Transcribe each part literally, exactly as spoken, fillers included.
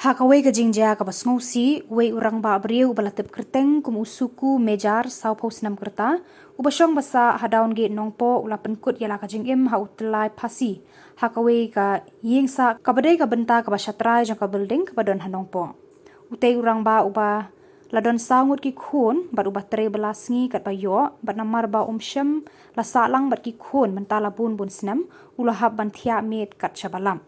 Ha kawei ka jingjia kaba sngewsih, uwei u rangbah briew uba la tip kyrteng kum u Suku Mejar, sawphew snem kyrta, uba shong basa ha Downgate Nongpoh, u la pynkut ïa la ka jingim ha u tyllai phasi ha kawei ka ïing sah kaba dei ka bynta kaba shatrai jong ka building kaba don ha Nongpoh. Utei u rangbah uba la don saw ngut ki khun bad uba trei bylla sngi katba ïoh, bad namar ba um shym la sah lang bad ki khun mynta la bun bun snem, u la hap ban thiah miet kat shaba lap.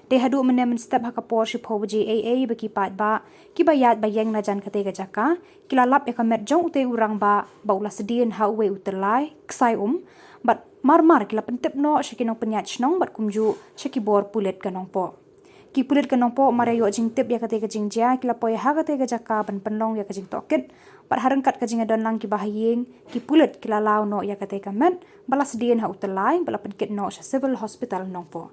Dei haduh mynne mynstep ha ka por shiphew baje eiei ba ki paidbah kiba ïaid ba ïeng na jan katei ka jaka ki la lap ïa ka met jong utei u rangbah ba u la sdien ha uwei u tyllai ksai um, bad mar mar ki la pyntip noh sha ki nongpynïaid shnong bad kumjuh sha ki bor pulit ka Nongpoh. Ki pulit ka Nongpoh mar ïa ïoh jingtip ïa katei ka jingjia ki la poi ha katei ka jaka ban pynlong ïa ka jingtohkit, bad ha ryngkat ka jingïadon lang kiba ha ïing, ki pulit ki la law noh ïa katei ka met ba la sdien ha u tyllai bad la pynkit noh sha Civil Hospital Nongpoh.